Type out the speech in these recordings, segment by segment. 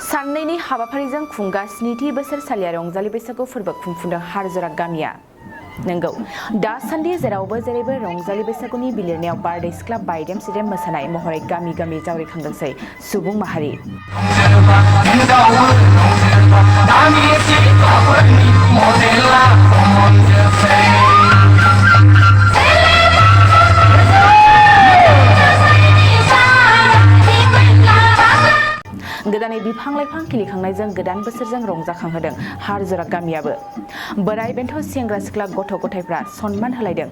साननैनि हाबाफारिजों खुंगा स्निथि बोसोरसालिया रंजालि बैसागु फोरबो खुंफुंदों हारजरा गामिया। नंगौ दासान्दि जेरावबो जेरैबो रंजालि बैसागुनि बिलिरनायाव बारदै सिख्ला बायदेम सिदेम मोसानाय महरै गामि गामि जावरिखांदोंसै सुबुं माहारि। गोदानै बिफां लाइफां खिलिखांनायजों गोदान बोसोरजों रंजाखांहोदों हारजरा गामियाबो। बोराइ बेन्थ सेंग्रा सिख्ला गथ' गथायफ्रा सन्मान होलायदों।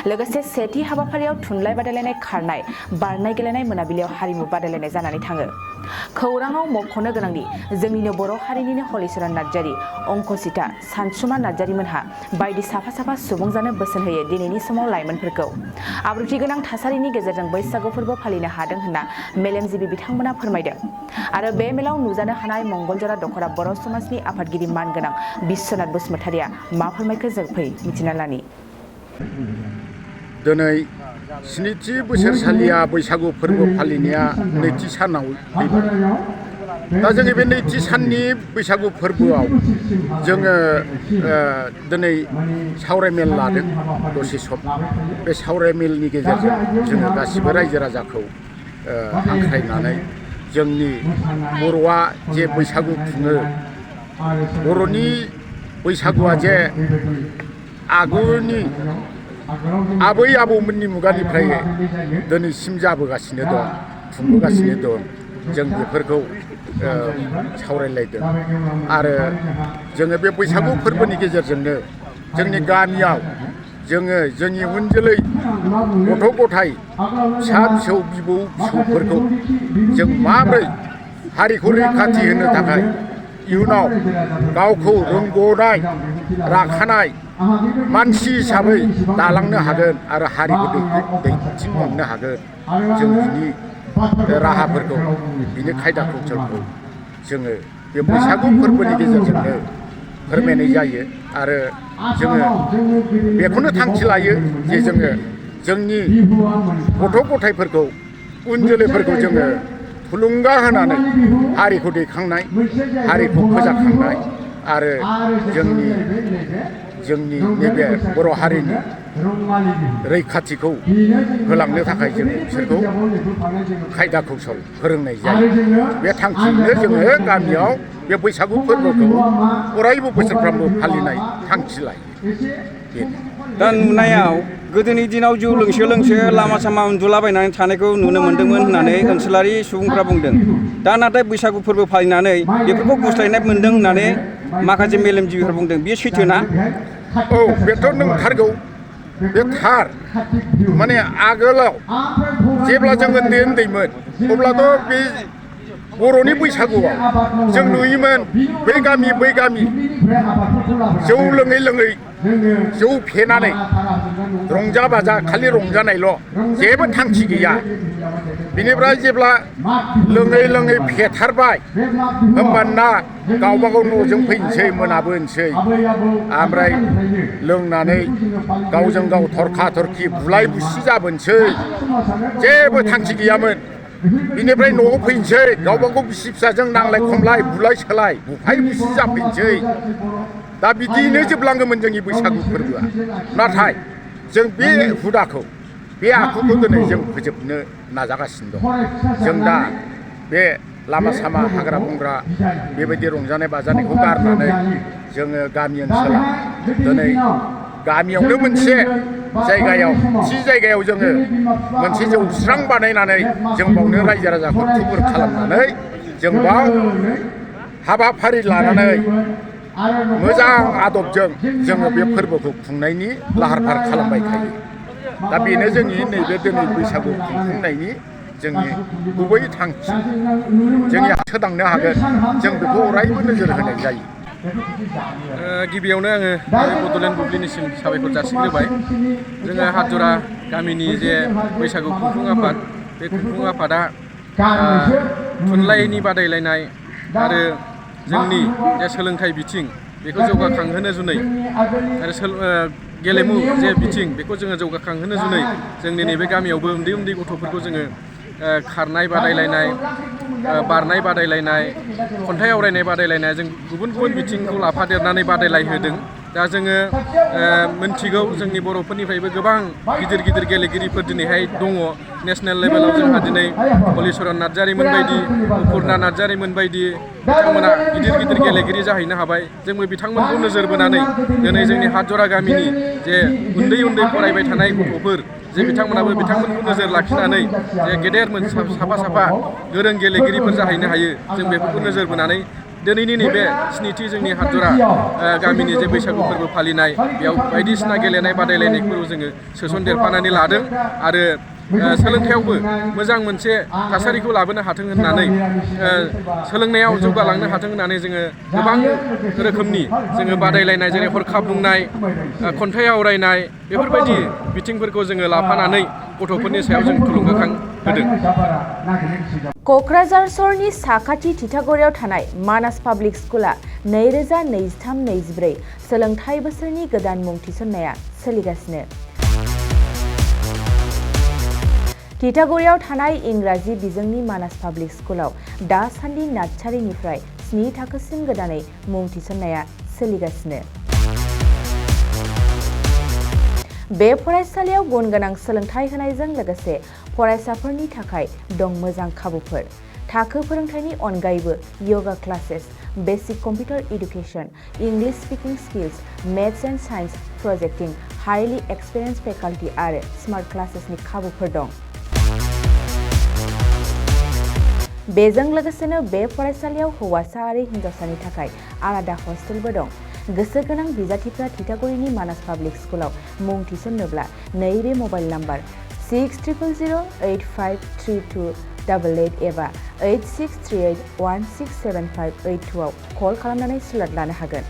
लोगोसे सेथि हाबाफारियाव थुनलाइ बादायलायनाय खारनाय बारनाय गेलेनाय मोनाबिलियाव हारिमु बादायलायनाय जानानै थाङो। खौराङाव मख'नो गोनांदि जोंनिनो बर' हारिनिनो हलिचरन नार्जारी, अंकसिता, सानसुमा नार्जारीमोनहा बायदि साफा साफा सुबुं जानो बोसोन होयो दिनैनि समाव लाइमोनफोरखौ। आब्रुथि गोनां थासारिनि गेजेरजों बैसागु फोरबो फालिनो हादों होनना मेलेमजिबि बिथांमोना फोरमायदों। आरो बे मेलाव नुजानो हानाय मंगलजरा दख'रा बर' समाजनि आफादगिरि मानगोनां बिश्वनाथ बसुमतारिया मा फोरमायखो जों फै मिथिना लानि। दिनै स्निथि बोसोरसालिया बैसागु फोरबो फालिनाया नैथि सानाव फैबाय। दा जोङो बे नैथि साननि बैसागु फोरबोआव जोङो दिनै सावरायमेल लादों दसे सम। बे सावरायमेलनि गेजेरजों जोङो गासिबो रायजो राजाखौ हांख्रायनानै जोंनि बर'आ जे बैसागु खुङो, बर'नि बैसागुआ जे आगोलनि आबै आबौमोननि मुगानिफ्राय दिनैसिम जाबोगासिनो दं, खुंबोगासिनो दं, जों बेफोरखौ सावरायलायदों। आरो जोङो बे बैसागु फोरबोनि गेजेरजोंनो जोंनि गामियाव जोङो जोंनि उन जोलै गथ' गथाय फिसा फिसौ बिबौ फिसौफोरखौ जों माबोरै हारिखौ रैखाथि होनो थाखाय इयुनाव गावखौ रोंग'नाय राखानाय मानसि हिसाबै दालांनो हागोन आरो हारिखौ दैथिंलांनो हागोन, जों बिनि राहाफोरखौ बिनि खायदा कौशलखौ जोङो बे बैसागु फोरबोनि गेजेरजोंनो फोरमायनाय जायो। आरो जोङो बेखौनो थांखि लायो जे जोङो जोंनि गथ' गथायफोरखौ उन जोलैफोरखौ जोङो थुलुंगा होनानै हारिखौ दैखांनाय, हारिखौ फोजाखांनाय आरो जोंनि नैबे बर' हारिनि रैखाथिखौ होलांनो थाखाय जों बिसोरखौ खायदा कौशल फोरोंनाय जायो। बे थांखियैनो जोङो गामियाव बे बैसागु फोरबोखौ अरायबो बोसोरफ्रोमबो फालिनाय थांखि लायो। बेनो दा नुनायाव गोदोनि दिनाव जौ लोंसो लामा सामा उन्दुलाबायनानै थानायखौ नुनो मोन्दोंमोन होननानै ओनसोलारि सुबुंफ्रा बुंदों। दा नाथाय बैसागु फोरबो फालिनानै बेफोरखौ गुस्लायनाय मोन्दों होननानै माखासे मेलेमजिबिफोर बुंदों। बेयो सैथोना? औ, बेथ' नंथारगौ, बे थार। माने आगोलाव जेब्ला जों उन्दैमोन अब्लाथ' बे बर'नि बैसागुआव जों नुयोमोन बै गामि जौ लोङै जौ फेनानै रंजा बाजा खालि रंजानायल', जेबो थांखि गैया। बिनिफ्राय जेब्ला लोङै फेथारबाय होमबाना गावबा गाव न'जों फैनोसै, मोनाबोनोसै, ओमफ्राय लोंनानै गावजों गाव थरखा थरखि बुलाय बुसि जाबोनोसै, जेबो थांखि गैयामोन। बिनिफ्राय न'आव फैनोसै, गावबा गाव बिसि फिसाजों नांलाय खमलाय बुलाय सोलाय बुफाय बुसि जाफैनोसै। दा बिदियैनो जोबलाङोमोन जोंनि बैसागु फोरबोआ। नाथाय जों बे हुदाखौ, बे आखुखौ दिनै जों फोजोबनो नाजागासिनो दं। जों दा बे लामा सामा हाग्रा बंग्रा बेबायदि रंजानाय बाजानायखौ गारनानै जोङो गामि ओनसोलाव दिनै गामियावनो मोनसे जायगायाव थि जायगायाव जोङो मोनसे जौस्रां बानायनानै जों बावनो रायजो राजाखौ थुबुर खालामनानै जों बाव हाबाफारि लानानै मोजां आदबजों जोङो बे फोरबोखौ खुंनायनि लाहार फाहार खालामबाय थायो। दा बेनो जोंनि नैबे दिनै बैसागु खुंफुंनायनि जोंनि गुबै थांखि। जोंनि सोदांनो हागोन, जों बेखौ अरायबो नोजोर होनाय जायो। गिबियावनो आङो बड'लेण्ड बुब्लिनिसिम साबायखर जासिग्रोबाय। जोङो हारजरा गामिनि जे बैसागु खुंफुं आफाद, बे खुंफुं आफादा थुनलाइनि बादायलायनाय आरो जोंनि जे सोलोंथाइ बिथिं बेखौ जौगाखांहोनो जुनै आरो गेलेमु जे बिथिं बेखौ जोङो जौगाखांहोनो जुनै जोंनि नैबे गामियावबो उन्दै गथ'फोरखौ जोङो खारनाय बादायलायनाय बारनाय बादायलायनाय खन्थाइ आवरायनाय बादायलायनाय जों गुबुन गुबुन बिथिंखौ लाफादेरनानै बादायलायहोदों दा जोङो मोनथिगौ जोंनि बर'फोरनिफ्रायबो गोबां गिदिर गिदिर गेलेगिरिफोर दिनैहाय दङ नेसनेल लेभेलाव जोंहा दिनै हलिचरन नार्जारिमोन बायदि अपुर्ना नार्जारिमोन बायदि बिथांमोना गिदिर गिदिर गेलेगिरि जाहैनो हाबाय जोंबो बिथांमोनखौ नोजोर बोनानै दिनै जोंनि हातजरा गामिनि जे उन्दै उन्दै फरायबाय थानाय गथ'फोर जे बिथांमोनाबो बिथांमोनखौ नोजोर लाखिनानै जे गेदेर साफा साफा गोरों गेलेगिरिफोर जाहैनो हायो जों बेफोरखौ नोजोर बोनानै दिनैनि नैबे स्निथि जोंनि हातजरा गामिनि जे बैसागु फोरबो फालिनाय बेयाव बायदिसिना गेलेनाय बादायलायनायफोरखौ जोङो सोसनदेरफानानै लादों आरो सोलोंथायावबो मोजां मोनसे थासारिखौ लाबोनो हाथों होननानै सोलोंनायाव जौगालांनो हाथों होननानै जोङो गोबां रोखोमनि जोङो बादायलायनाय जेरै हरखाब बुंनाय खन्थाइ आवरायनाय बेफोरबायदि बिथिंफोरखौ जोङो लाफानानै गथ'फोरनि सायाव जों थुलुंगाखां होदों। क'क्राझार सहरनि साखाथि तितागुरियाव थानाय मानास पाब्लिक स्कुला 2023-24 सोलोंथाइ बोसोरनि गोदान मुं थिसननाया सोलिगासिनो। तितागुरियाव थानाय इंराजि बिजोंनि मानास पाब्लिक स्कुलाव दासान्दि नार्सारिनिफ्राय 7 थाखोसिम गोदानै मुं थिसननाया सोलिगासिनो। बे फरायसालियाव गुन गोनां सोलोंथाइ होनायजों लोगोसे फरायसाफोरनि थाखाय दं मोजां खाबुफोर। थाखो फोरोंथायनि अनगायैबो yoga classes, basic computer education, English speaking skills, maths and science projecting, highly experience faculty आरो स्मार्ट क्लासेसनि खाबुफोर दं। बेजों लोगोसेनो बे फरायसालियाव हौवासा आरो हिन्जावसानि थाखाय आलादा हस्टेलबो दं। गोसो गोनां बिजाथिफ्रा तितागुरिनि मानास पाब्लिक स्कुलाव मुं थिसन्नोब्ला नैबे मबाइल नाम्बार 6000853288 एबा 8638167582 आव कल खालामनानै स्लट लानो हागोन।